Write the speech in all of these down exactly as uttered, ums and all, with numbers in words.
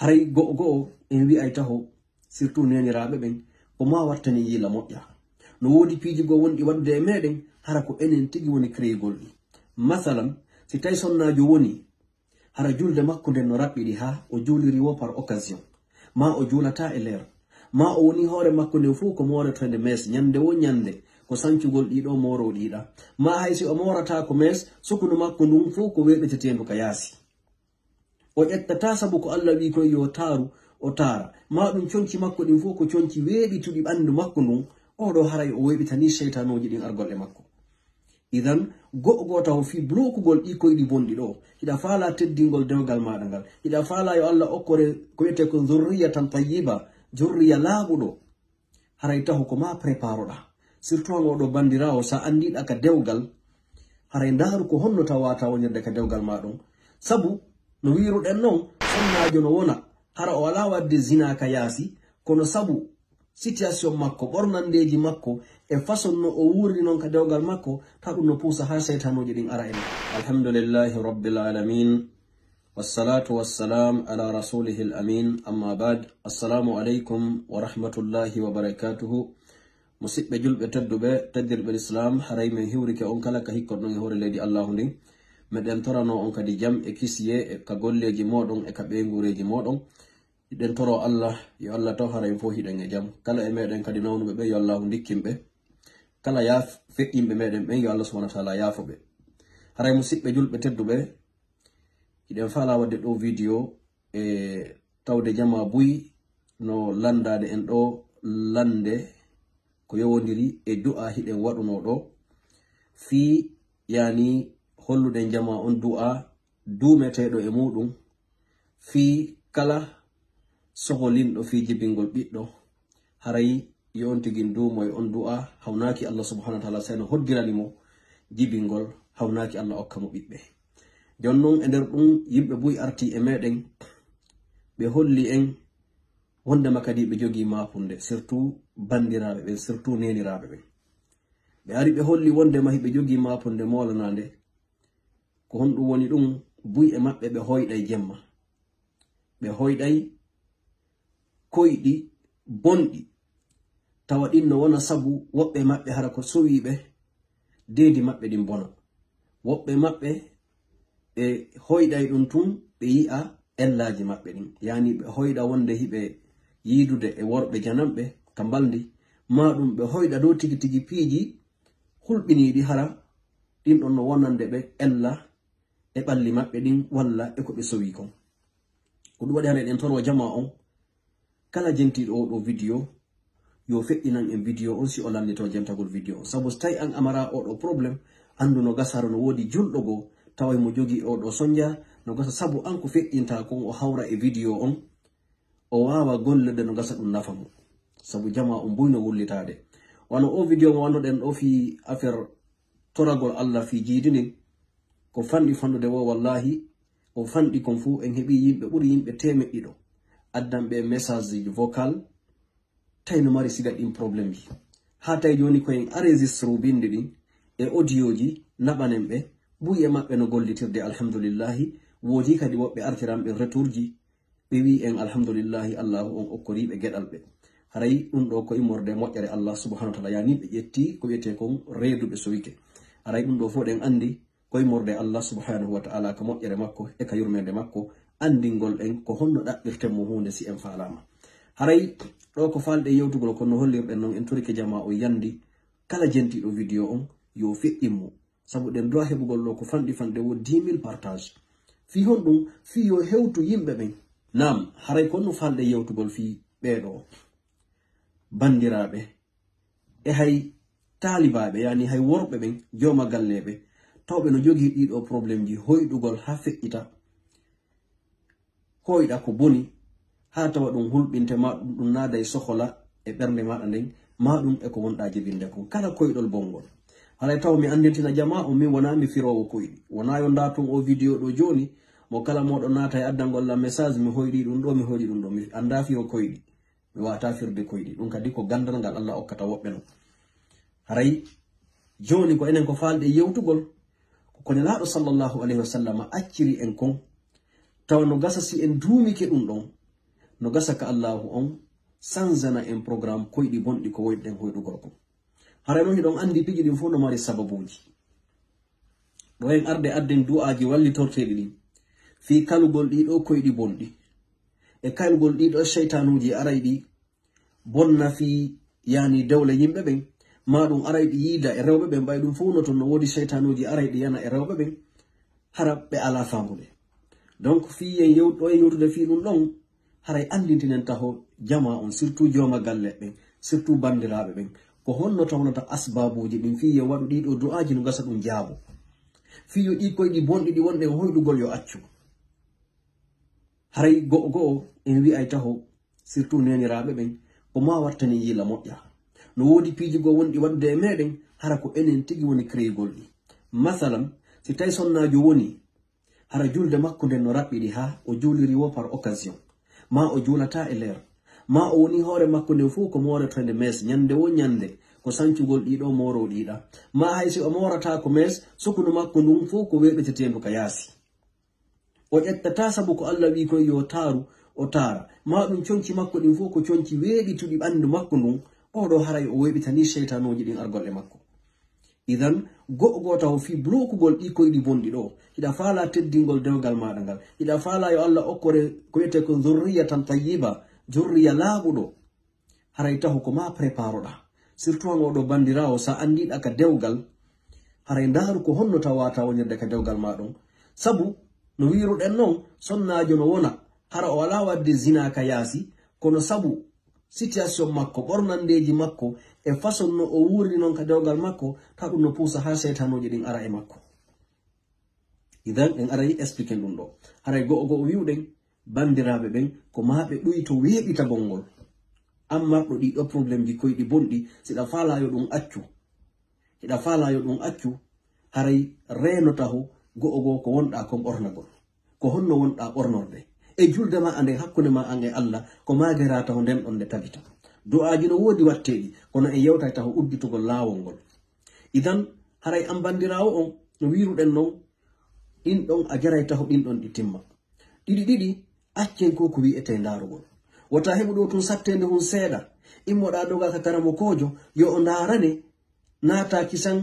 Haray go'o go'o en wi'ay taho, surtout neeniraaɓe ɓen, ko ma wattani yiila moƴƴa. No woodi piiji goo wonɗi waɗude e meɗen, hara ko enen tigi woni kreyugol ɗi. Masalan, si tawi sonnaajo woni, hara julde makko nden no raɓɓiɗi haa o juuliri wo par occasion, ma o juulata e leer, ma o woni hoore makko nden fof ko mooretende mees, ñande wo ñande ko sancugol ɗiɗo mooro ɗiɗa, ma hay si o moorata ko mees, sukunu makko ndun fof ko weeɓeteteendu ka yaasi. O ƴettata sabu ko Allah wi'i kon yo taaru, o taara. Ma ɗum conci makko ɗin fof ko conci weeɓituɗi ɓandu makko ndun. Oɗo haray o weeɓitani seytaanooji ɗin argol e makko. Idan, go'o go'o taho fii blookugol ɗi koyɗi bonɗi ɗo. Hiɗa faala teddingol dewgal maaɗa ngal. Hiɗa faala yo Allah okkore ko wi'etee kon zurriyatan tayyiba, zurriya laaɓuɗo. Haray taho ko ma préparoɗa. Surtout an oɗo bandiraawo, sa andiɗa ka dewgal, haray ndaaru ko honno tawa wata wonirde ka dewgal ma ɗon. Sabu, no wiiruɗen non, sonnaajo no wona, hara o alaa wadde zina ka yaasi, kono sabu situation makko, ɓornandeeji makko, e façon no o wuuriri non ka dewgal makko, ta ɗum no puusa haa seytaanooji ɗin ara en. Alhamdulillahi Rabbil Alamin. Wassalatu wassalam ala rasulihil amin, amma ba'd. Assalamu alaikum wa rahmatullahi wa barakatuhu. Musidɓe julɓe tedduɓe, teddirɓe Lislaam, haray min hiwrike on kala ka hikkoɗon e hoore leydi Allahu ndin. Meɗen torano on kadi jam e kisiyee e ka golleeji mooɗon e ka ɓeynguureeji mooɗon. Hiɗen toro Allah, yo Allah taw haray fof hiɗen e jam. Kala e meɗen kadi nawnuɓe ɓe, yo Allahu ndikkin ɓe. Kala yaaf-, feƴƴinɓe meɗen ɓen, yo Allah subhanahu wa taala yaafo ɓe. Haray musidɓe julɓe tedduɓe, hiɗen faala wadde ɗo video e tawde jama buy no landaade en ɗo lande ko yowondiri e du'a hiɗen waɗuno ɗo. Fii yani holluɗen jama on du'a duumeteeɗo e muɗum. Fii kala soholinɗo fii jibingol ɓiɗɗo, haray yo on tigi duumo e on du'a, hawnaaki Allah subhanahu wa taala sey no hoddirani mo jibingol, hawnaaki Allah okka mo ɓiɓɓe. Jon non e nder ɗum, yimɓe buy arti e meɗen, ɓe holli en wondema kadi ɓe jogii maapunde, surtout bandiraaɓe ɓen, surtout neeniraaɓe ɓen. Ɓe ari ɓe holli wondema hiɓe jogii maapunde moolanaande. Ko honɗum woni ɗum? Buy e maɓɓe ɓe hoyɗay jemma. Ɓe hoyɗay koyɗi bonɗi. Tawa ɗin no wona sabu woɓɓe maɓɓe hara ko sowiiɓe deedi maɓɓe ɗin bona. Woɓɓe maɓɓe ɓe hoyɗay ɗum tun, ɓe yi'a ellaaji maɓɓe ɗin. Yani ɓe hoyɗa wonde hiɓe yiidude e worɓe jananɓe ka mbalndi, ma ɗum ɓe hoyɗa dow tigi tigi piiji hulɓiniiɗi hara ɗin ɗon no wonande ɓe ella e ɓalli maɓɓe ɗin walla e ko ɓe sowi kon. Ko ɗum waɗi hannde eɗen toro jama on, kala jentiiɗo oo ɗoo video, yo feƴƴinan en video on si o lannito jentagol video on. Sabu so tawi an a mara oo ɗoo problème, anndu no gasa hara no woodi julɗo goo, tawa himo jogii oo ɗoo sonja, no gasa sabu an ko feƴƴinta kon o hawra e video on, o waawa gollirde no gasa ɗum nafa mo. Sabu jama on buy no wullitaade. Wano oo video mo wannoɗen ɗoo fii affaire toragol Allah fii jiidi ndin, ko fanɗi fanɗude woo, wallahi, o fanɗi kon fuu, en heɓii yimɓe ɓuri yimɓe teemeɗɗe ɗiɗo. Addan ɓe message vocal, tawi no mari siga ɗin problème ji. Haa tawi jooni ko en enregistre bindi ɗin e audio ji, naɓanen ɓe, buy e maɓɓe no gollitirde, alhamdulillahi. Woodi kadi woɓɓe artiran ɓe retour ji, ɓe wi'i en, alhamdulillahi, Allahu on okkorii ɓe geɗal ɓe. Haray ɗum ɗoo ko immorde moƴƴere Allah subhanahu wa taala, yani ɓe ƴetti ko wi'etee kon reedu ɓe sowike. Haray ɗum ɗoo fof ɗen anndi ko immorde Allah subhanahu wa taala ka moƴƴere makko e ka yurmeende makko, anndingol en ko honno ɗaɓɓirten mo huunde si en faalaama. Haray ɗoo ko faalɗe yewtugol, kono no hollirɗen non, en torike jama o yandi kala jentiiɗo video on yo feƴƴin mo. Sabu ɗen droit heɓugol ɗoo ko fanɗi fanɗe wo dix mille partage. Fii honɗum? Fii yo hewtu yimɓe ɓen. Naam, haray ko no faalɗe yewtugol fii ɓee ɗoo bandiraaɓe e hay taalibaaɓe, yani hay worɓe ɓen, jooma galleeɓe, tawɓe no jogii ɗii ɗoo problème ji hoyɗugol haa feƴƴita. Hoyɗa ko boni, haa tawa ɗum hulɓinte ma, ɗum, ɗum naada e sohola e ɓernde maaɗa nden, ma ɗum e ko wonɗaa jibinde kon. Kala koyɗol bonngol. Haray taw mi anndintina jama on, min wonaa mi firoowo koyɗi. Wonaa yo ndaar tun oo video ɗoo jooni, mo kala mooɗon naata e addangol lan message, mi hoyɗii ɗum ɗoo, mi hoyɗii ɗum ɗoo. Mi anndaa firo koyɗi. Mi waawataa firde koyɗi. Ɗum kadi ko ganndal ngal Allah okkata woɓɓe non. Haray jooni ko enen ko faalɗe yewtugol, ko ko Nelaaɗo sallallahu alayhi wa sallam acciri en kon, tawa no gasa si en duumike ɗum ɗon, no gasa ka Allahu on sanzana en programme koyɗi bonɗi ko woyɗen hoyɗugol ko. Haray non hiɗon andi piji ɗin fof no mari sababuji. Ɗo en arde adden du'aaji wallitorteeɗi ɗin fii kalugol ɗii ɗoo koyɗi bonɗi e kalugol ɗii ɗoo seytaanuuji aray ɗi bonna fii yani dewle yimɓe ɓen, maa ɗum aray ɗi yiida e rewɓe ɓen, ɓay ɗum fof no ton no woodi seytaanuuji aray ɗi yana e rewɓe ɓen, hara ɓe alaa faamude. Donc fii yen yew-, ɗo en yewtude fii ɗum ɗon, haray anndintinen taho jamaa on, surtout jooma galle ɓen, surtout banndiraaɓe ɓen, ko honno tawnata asbaabuuji ɗin fii yen waɗu ɗii ɗoo du'aaji no gasa ɗum jaabo. Fii yo ɗii koyɗi bonɗi ɗi wonɗen hoyɗugol yo accu. Haray go'o go'o en wi'ay taho, surtout neeniraaɓe ɓen, ko maa wattani yiila moƴƴa. No woodi piiji goo wonɗi waɗude e meɗen, hara ko enen tigi woni créeugol ɗi. Masalan, si tawi sonnaajo woni, hara julde makko nden no raɓɓiɗi haa o juuliri wo par occasion, maa o juulataa e leer, maa o woni hoore makko nden fof ko mooretende mees ñande wo ñande, ko sancugol ɗii ɗoo mooroo ɗii ɗaa, maa hay si o moorataa ko mees, sukundu makko ndun fof ko weeɓeteteendu ka yaasi. O ƴettataa sabu ko Alla wi'i kon yo taaru, o taara. Maa ɗum conci makko ɗin fof ko conci weeɓituɗi ɓanndu makko ndun, oo ɗoo haray o weeɓitanii seytaanooji ɗin argol e makko. Idan, go'o go'o taho fii blookugol ɗii koyɗi bonɗi ɗoo, hiɗa faalaa teddingol dewgal maaɗa ngal, hiɗa faalaa yo Alla okkore ko wi'etee kon zurriyatan tayyiba, zurriya laaɓuɗo. Haray taho ko maa préparoɗaa. Surtout an oo ɗoo banndiraawo, sa anndiiɗaa ka dewgal, haray ndaaru ko honno tawata wonirde ka dewgal maa ɗon. Sabu, no wiiruɗen non, sonnaajo no wona, hara o alaa waɗde zina ka yaasi, kono sabu situation makko, ɓornandeeji makko, e façon no o wuuriri non ka dewgal makko, tawa ɗum no puusa haa seytaanooji ɗin ara e makko. Idan, en aray expliquer ɗum ɗoo. Haray go'o go'o wi'uɗen, banndiraaɓe ɓen, ko maa ɓe ɗuyto weeɓitagol ngol. An marɗo ɗii ɗoo problèmeji koyɗi bonɗi, si ɗa faalaa yo ɗum accu, hiɗa faalaa yo ɗum accu, haray reeno taho go'o go'o ko wonɗaa kon ɓornagol. Ko honno wonɗaa ɓornorde? E julde maa nden hakkunde maa an e Alla, ko maa geraa taho nden ɗon nde tabita. Du'aaji no woodi watteeɗi, kono en yewtay taho udditugol laawol ngol. Idan, haray an banndiraawo on, no wiiruɗen non, ɗin ɗon a geray taho ɗin ɗon ɗi timma. Ɗiɗi ɗiɗi, accen ko ko wi'etee ndaarugol. Wota heɓu ɗoo tun satteende hun seeɗa, immoɗaa dogaa ka karamokoojo, yo o ndaarane, naataaki san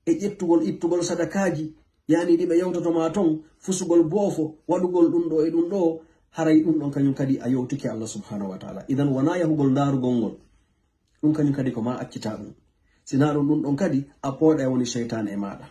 e ƴettugol, ittugol sadakaaji, yani ɗi ɓe yewtoto maa ton, fusugol boofo, waɗugol ɗum ɗoo e ɗum ɗoo, haray ɗum ɗon kañum kadi a yewtike Allah subhanahu wa ta'ala. Idan wonaa yahugol ndaarugol ngol. Ɗum kañum kadi ko maa accita ɗum. Si naa ɗum, ɗum ɗon kadi a pooɗay woni seytaane e maaɗa.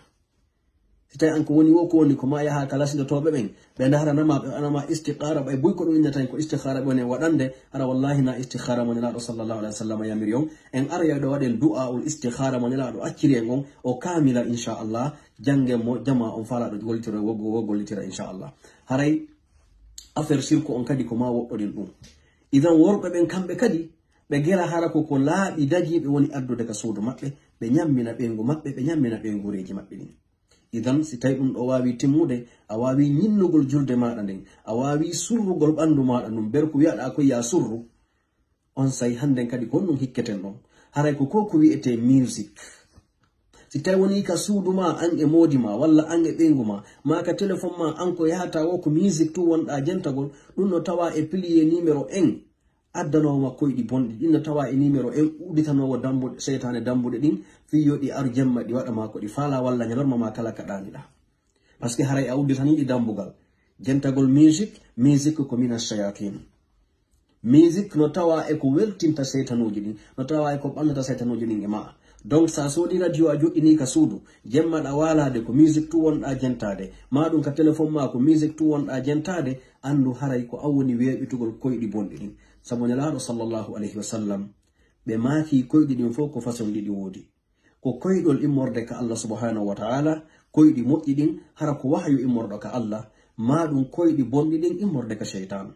Si tawi an ko woni wo ko woni, ko maa yaha ka lasindotooɓe ɓen, ɓe ndaarana ma, ɓe waɗana ma istiqaara, ɓay buy ko ɗum innata en ko istiqaara, ɓe woni en waɗande, hara wallahi na istiqaara mo Nelaaɗo sallallahu alaihi wa sallam yamiri on. En ara yo ɗo waɗen du'aa'ul istiqaara mo Nelaaɗo acciri en on, o kaamila inchallah, janngen mo, jamaa on faalaaɗo gollitira, wo, wo gollitira inchallah. Haray affaire sirku on kadi ko maa woɗɗoɗen ɗum. Idan worɓe ɓen kamɓe kadi, ɓe gera hara ko, ko laaɓi dagiiɓe woni addude ka suudu maɓɓe, ɓe ñammina ɓeyngu maɓɓe, ɓe ñammina ɓeynguureeji maɓɓe ɗin. Idan, si tawi ɗum ɗo waawi timmude, a waawi ñinnugol julde maaɗa nden, a waawi surrugol ɓanndu maaɗa ndun, ber ko wi'aɗaa ko ya surru, on say hannden kadi ko honɗum hikketen ɗon. Haray ko ko, ko wi'etee music. Si tawi woni ka suudu maa an e moodi maa, walla an e ɓeyngu maa, maa ka telefon maa an ko yahata wo ko music tun wonɗaa jentagol, ɗum no tawa e pilier numéro un. Addanoowo ma koyɗi bonɗi, ɗin no tawa e numéro un udditanoowo dambuɗe, seytaane dambuɗe ɗin, fii yo ɗi ar jemma, ɗi waɗa ma ko ɗi faalaa, walla ñalorma ma kala ka ɗaaniɗaa. Parce que haray a udditanii ɗi dambugal. Jentagol musique, musique ko mina shayatin. Musique no tawa e ko weltinta seytanuuji ɗin, no tawa e ko ɓannata seytanuuji ɗin e maa. Donc, sa soodi radio a joɗɗinii ka suudu, jemma ɗa waalaade ko musique tun wonɗaa jentaade, maa ɗum ka telefon maa ko musique tun wonɗaa jentaade, anndu haray ko an woni weeɓitugol koyɗi bonɗi ɗin. Sabu Nelaaɗo sallallahu alayhi wa sallam, ɓe maaki koyɗi ɗin fof ko façon ɗiɗi woodi. Ko koyɗol immorde ka Allah subhanahu wa ta'ala, koyɗi moƴƴi ɗin, hara ko wahayu immorɗo ka Allah, maa ɗum koyɗi bonɗi ɗin immorde ka seytaan.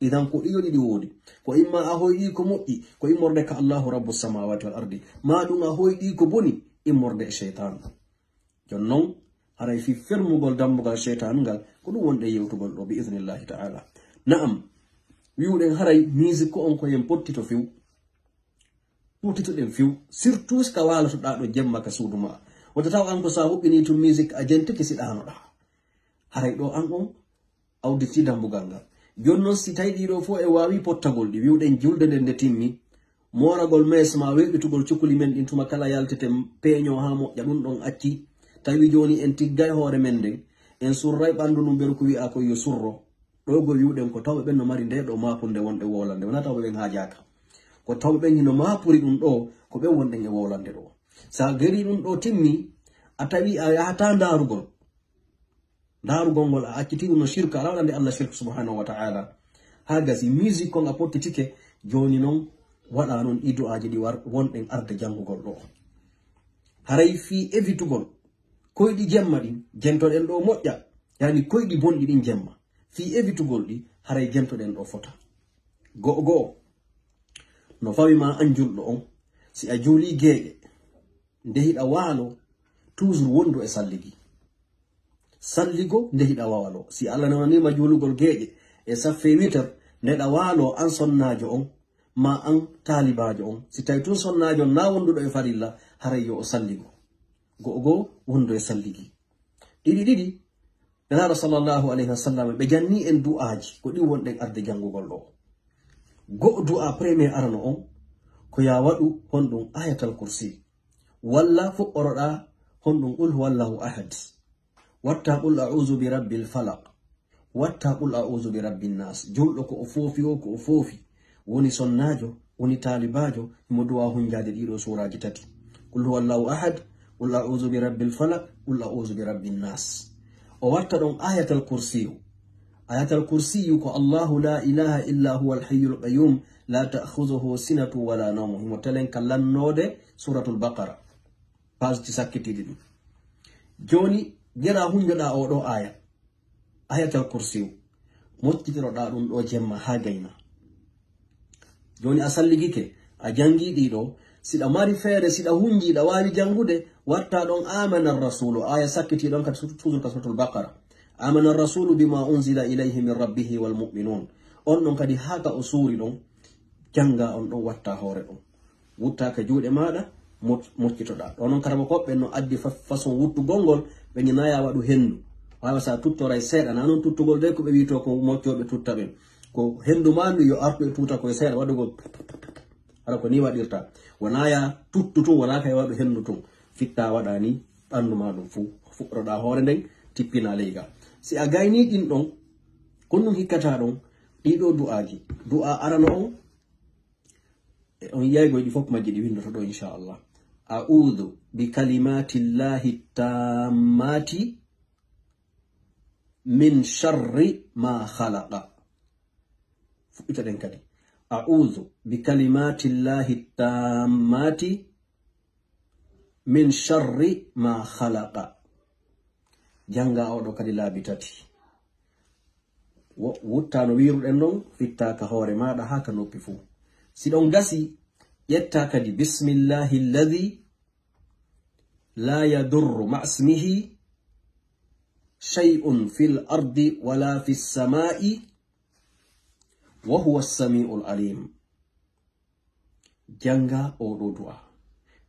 Idan ko ɗiyo ɗiɗi woodi. Ko imma a hoyɗi ko moƴƴi, ko immorde ka Allahu Rabbu samawati wal ardi. Maa ɗum a hoyɗi ko boni, immorde e seytaan. Jon non, haray fii fermugol dambugal seytaan ngal, ko ɗum wonɗen yewtugol ɗo bi idnillahi ta'ala. Na'am, wi'uɗen haray musique ko on ko yen pottito few. Pottitoɗen few. Surtout si ka waalotoɗaa ɗo jemma ka suudu maa. Wota taw an ko sa huɓɓinii tun musique a jentike si ɗaanoɗaa. Haray ɗo an on, a udditi dambugal ngal. Jooni noon, si tawi ɗiɗo fof e waawi pottagol ɗi, wiwɗen julde nden nde timmi, mooragol mees ma weeɓitugol cukuli men ɗin tuma kala yalteten peeño haa moƴƴa, ɗum ɗon acci. Tawi jooni en tiggay hoore men nden, en surray ɓanndu ndun, mberu ko wi'a ko yo surro. Ɗo go wiwɗen ko tawɓe ɓen no mari nde ɗo maapurde wonde wolande, wonaa tawɓe ɓen haajaaka. Ko tawɓe ɓen hino maapuri ɗum ɗo, ko ɓen wonɗen e wolande ɗo. Sa geri ɗum ɗo timmi, a tawi a yahata ndaarugol. Ndaarugol ngol a acciti ɗum no shirka, aɗa waɗande Allah shirk subhanahu wa ta'ala. Haa gasi musique kon a pottitike, jooni non waɗa non ɗi du'aaji ɗi war-, wonɗen arde janngugol ɗo. Haray fii evitugol koyɗi jemma ɗin, jentoɗen ɗo moƴƴa, yani koyɗi bonɗi ɗin jemma. Fii evitugol ɗi, haray jentoɗen ɗo fota. Go'o go'o, no fawi ma an julɗo on, si a juuli geeƴe, nde hiɗa waalo, toujours wondu e salligi. Salligo nde hiɗa waalo. Si Allah newnanima juulugol geeƴe e saffe witere, nde ɗa waalo an sonnaajo on, ma an taalibaajo on, si tawi tun sonnaajo on na wonduɗo e farilla, haray yo o salligo. Go'o go'o wondu e salligi. Ɗiɗi ɗiɗi, Nelaaɗo sallallahu alayhi wa sallam, ɓe janni en du'aaji, ko ɗi wonɗen arde janngugol ɗo. Go'o du'a premier arano on, ko ya waɗu honɗum Ayatal Kursi. Walla fuɗɗoroɗa honɗum Qul huwallahu ahad. Watta Qul a'udhu bi rabbil falaq. Watta Qul a'udhu bi rabbin nas. Julɗo ko o foofi o, ko o foofi. Woni sonnaajo, woni taalibaajo, himo du'a hunjaade ɗiɗo suuraaji tati. Qul huwallahu ahad, Qul a'udhu bi rabbil falaq, Qul a'udhu bi rabbin nas. O watta ɗon Ayatal Kursiyu. Ayatal Kursiyu ko Allahu la ilaha illa huwal hayyul qayyum, la ta'khudhuhu sinatun wala nawm. Himo telen ka lannoode Suuratul Baqara. Page ti sakkitiiɗi ɗum. Jooni, gera hunjoɗa o ɗo aya. Ayatal Kursiyu. Moccitiroɗa ɗum ɗo jemma haa gayna. Jooni a salligike, a jangi ɗiɗo. Siɗa mari feere, siɗa hunji, ɗa waawi jangude, watta ɗon Amana Rasulu, aya sakkiti ɗon ka su-, toujours ka Suratul Baqara. Amana Rasulu bima unzila ilayhi min rabbihi wal mu'minun. On ɗon kadi haa ka o suuri ɗon, janga on ɗon watta hoore ɗon. Wutta ka juuɗe maaɗa, mo-, moccitoɗa. Ɗo non karamokooɓe ɓen no addi fa-, façon wuttugol ngol, ɓe ñinaya waɗu hendu. Waawa sa tuttoray seeɗa, na non tuttugol de ko ɓe wiito ko moccooɓe tutta ɓen. Ko hendu ma ndu yo artu e tuuta koye seeɗa, waɗugol. Hara ko ni waɗirta. Wona ya tuttu tun, wona kay waɗu hendu tun. Fitta waɗa ni ɓandu ma ɗum fuu. Fuɗɗoɗa hoore nden, tippina leyga. Si a gayni ɗin ɗon, kon ɗum hikkata ɗon, ɗiɗo du'aaji. Du'a arano on, e on yiyay goyɗi fof majji ɗi winndoto ɗo, inchallah. A'udhu bi kalimatillahi tammati min sharri ma khalaqa. Fuɗɗitoɗen kadi. A'udhu bi kalimatillahi tammati min sharri ma khalaqa. Janga oɗo kadi laabi tati. Wo-, wutta no wiruɗen non, fitta ka hoore maɗa haa ka noppi fuu. Si ɗon gasi, ƴetta kadi, bismillahi alladhi la yadurru ma'asmihi shay'un fil ardi wala fis sama'i wa huwa as-sami'ul alim. Janga oɗo du'a.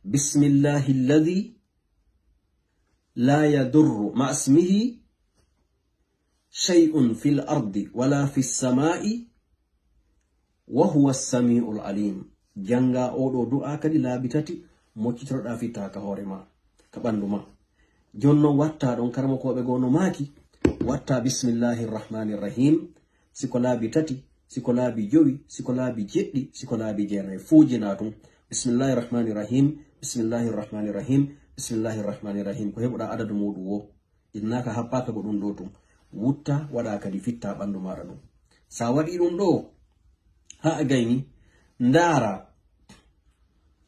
Bismillahi alladhi la yadurru ma'asmihi shay'un fil ardi wala fis sama'i wa huwa as-sami'ul alim. Janga oɗo du'a kadi laabi tati, moccitoɗa fitta ka hoore ma, ka ɓandu ma. Jonno watta ɗon, karamokooɓe goo no maaki, watta bismillahir rahmanir rahim, si ko laabi tati, si ko laabi jowi, si ko laabi jeɗɗi, si ko laabi jeenayi, fuu jina tun. Bismillahir rahmanir rahim, bismillahir rahmanir rahim, bismillahir rahmanir rahim. Ko heɓuɗa adadu muɗum wo. Innaka happaka ko ɗum ɗo tun. Wutta, waɗa kadi fitta ɓandu maɗa ɗum. Sa waɗi ɗum ɗo, haa a gayni, ndaara,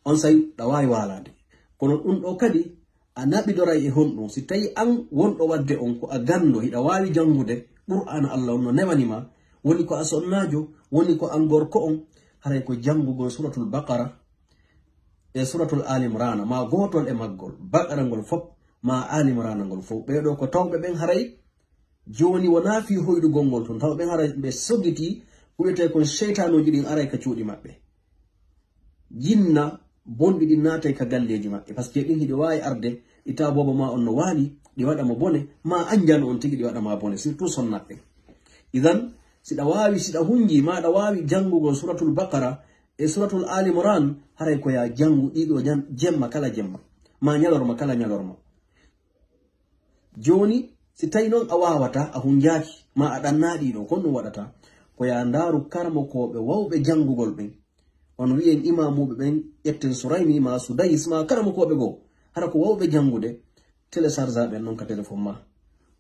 on say ɗa waawi waalaade. Kono ɗum ɗo kadi, a naɓidoray e honɗum? Si tawi an wonɗo waɗde on ko a ganndo, hiɗa waawi janngude Qur'aana Allah on no newani ma, woni ko a sonnaajo, woni ko an gorko on, haray ko janngugol Suratul Baqara e Suratul Ali Imrana, ma gootol e maggol, Baqara ngol fop, ma Ali Imrana ngol fop. Ɓee ɗo ko tawɓe ɓen haray jooni wonaa fii hoyɗugol ngol tun, tawa ɓen haray ɓe sogitii, ko wiyetee kon seytaanuuji ɗin aray ka cuuɗi maɓɓe. Jinna bonɗi ɗin naatay ka galleeji maɓɓe, parce que ɗin hiɗi waawi arde, ɗi tawa boobo ma on no waali, ɗi waɗa mo bone, ma anjano on tigi ɗi waɗa ma bone, surtout sonnat ɓen. Idan, Siɗa waawi, siɗa hunji, ma aɗa waawi janngugol Suratul Baqara e Suratul Ali Imran, haray ko yaa janngu ɗiɗo jan-, jemma kala jemma, ma ñalorma kala ñalorma. Jooni, si tawi noon a waawataa, a hunjaaki, ma a ɗannaa ɗiɗo, kon ɗum waɗata ko yaa ndaaru karamokooɓe wawɓe janngugol ɓen. On wi'en imaamuuɓe ɓen, ƴetten Suraymi ma Sudayis ma karamokooɓe goo. Hara ko wawɓe janngude, télécharge ɓen noon ka téléphone ma.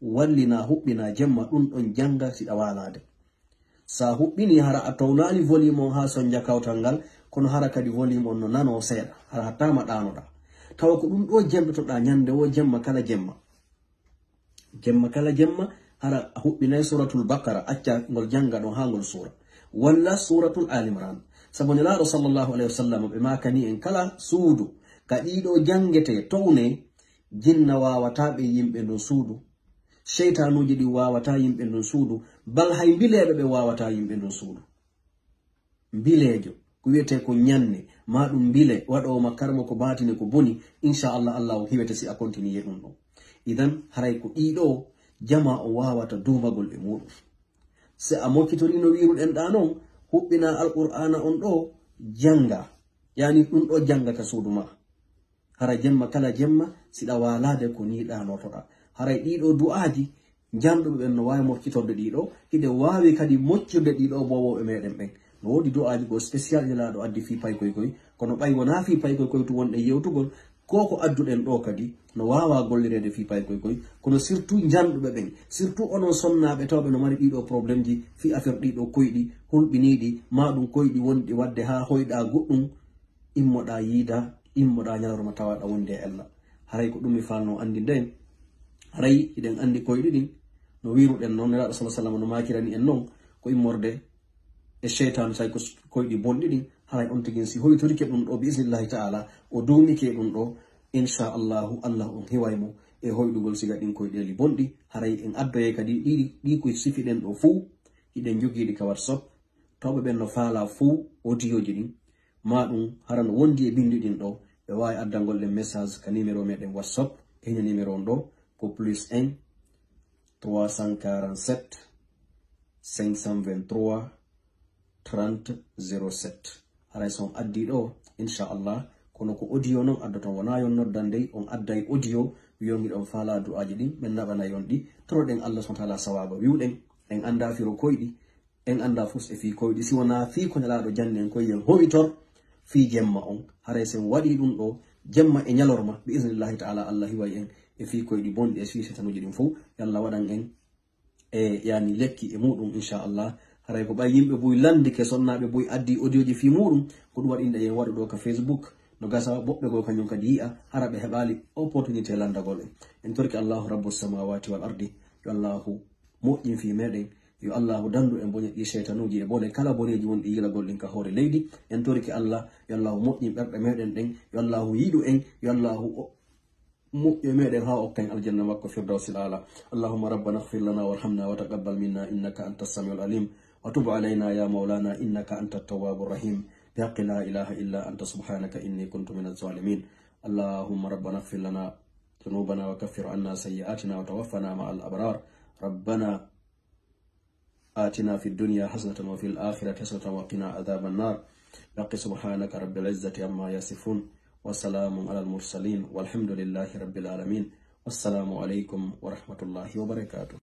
Wallina, huɓɓina jemma ɗum ɗon jannga siɗa waalaade. Sa huɓɓini, hara a townaani volume on haa sonja kawtal ngal, kono hara kadi volume on no nanoo seeɗa, hara hatta ma ɗaanoɗaa. Tawa ko ɗum ɗo jenndotoɗaa ñande woo jemma kala jemma. Jemma kala jemma, hara a huɓɓinay Suratul Baqara, acca ngol jannga ɗon haa ngol suura. Walla Suratul Ali Imran. Sabu Nelaaɗo sallallahu alayhi wa sallam ɓe maakani en kala suudu ka ɗiɗo janngetee, townee, jinna waawataa ɓe yimɓe ndun suudu. Seytaanuuji ɗin waawataa yimɓe ndun suudu. Bal hay mbileeɗo ɓe waawataa yimɓe ndun suudu. Mbileejo, ko wiyetee ko ñanne, ma ɗum mbile, waɗoowo ma karmo ko baatine ko boni, inchallah, Allah o hiwete si a continue ɗum ɗon. Idan, haray ko ɗiɗo jama o waawata duumagol e muɗum. Si a mokkitorino wiiruɗen ɗa non, huɓɓina Alqur'aana on ɗo, jannga. Yani ɗum ɗo jannga ka suudu ma. Hara jemma kala jemma, siɗa waalaade ko nii ɗaanotoɗa. Haray ɗiɗo du'aaji, janɗuɓe ɓen no waawi mokkitorde ɗiɗo. Hiɗen waawi kadi moccirde ɗiɗo bowooɓe meɗen ɓen. No woodi du'aaji goo spécial Nelaaɗo addi fii paykoy koy. Kono ɓay wonaa fii paykoy koy tun wonɗen yewtugol, ko ko adduɗen ɗo kadi no waawaa gollireede fii paykoy koy. Kono surtout janɗuɓe ɓen, surtout onon sonnaaɓe tawɓe no mari ɗiɗo problèmeji fii affaire ɗiɗo koyɗi hulɓiniiɗi, ma ɗum koyɗi wonɗi waɗde haa hoyɗa goɗɗum, immoɗa yiida, immoɗa ñalorma tawaɗa wonde e Allah. Haray ko ɗum mi fanno anndinde en. Haray hiɗen anndi koyɗi ɗin, no wiiruɗen non, Nelaaɗo sallallahu alaihi wasallam no maakirani en non, ko immorde e seytaanu, tawi ko koyɗi bonɗi ɗin. Haray on tigi si hoytorike ɗum ɗo, bi isnillahi ta'ala, o duumike ɗum ɗo, insha Allahu, Allah on hiway mo e hoyɗugol siga ɗin koyɗeeli bonɗi. Haray en addoye kadi ɗi, ɗi ko sifiɗen ɗo fuu, hiɗen jogiiɗi ka WhatsApp. Tawɓe ɓen no faalaa fuu audio ji ɗin, ma ɗum hara no wondi e binndi ɗin ɗo, ɓe waawi addangol ɗen message ka numéro meɗen WhatsApp, e hino numéro on ɗo, ko plus un, trois cent quarante-sept, cinq cent vingt-trois, trente, zéro sept. Haray so on addi ɗo, insha Allah, kono ko audio non addoton, wonaa yon noddan dey, on adday audio, wiyon miɗon faalaa du'aaji ɗin, men naɓanay on ɗi, toroɗen Allah subhanahu wa ta'ala sawaaba. Wiwɗen, en anndaa firo koyɗi, en anndaa fus e fii koyɗi, si wonaa fii ko Nelaaɗo janni en koy, yen howitor fii jemma on. Haray sen waɗi ɗum ɗo, jemma e ñalorma, bi isnillahi ta'ala, Allah hiway en e fii koyɗi bonɗi e fii seytanuuji ɗin fow. Yo Allah waɗan en e, yani, lekki e muɗum, insha Allah. Haray ko ɓay yimɓe buy landike, sonnaaɓe buy addi audio ji fii muɗum, ko ɗum waɗi nde yen waɗu ɗo ka Facebook. No gasa woɓɓe goo kañum kadi yi'a, hara ɓe heɓaali opportunité landagol en. En torki Allahu Rabbu samawati wal ardi, yo Allahu moƴƴin fii meɗen. Yo Allahu dandu en boñe ɗi seytanuuji e bone kala boneeji wonɗi yilagol ɗin ka hoore leydi. En torike Allah, yo Allahu moƴƴin ɓerɗe meɗen ɗen. Yo Allahu yiɗu en. Yo Allahu o-, moƴƴo e meɗen haa o okka en aljanna makko Firdawsil Aala. Allahumma rabbana ighfir lana warhamna wa taqabbal minna innaka anta samiul alim. Wa tub alayna ya maulana innaka anta tawwabur rahim. Bi haqqi la ilaha illa anta subhanaka inni kuntu minaz zalimin. Allahumma rabbana ighfir lana ذنوبنا وكفر عنا سيئاتنا وتوفنا مع الأبرار. ربنا آتنا في الدنيا حسنة وفي الآخرة حسنة وقنا عذاب النار. بحق سبحانك رب العزة عما يصفون. وسلام على المرسلين والحمد لله رب العالمين. والسلام عليكم ورحمة الله وبركاته.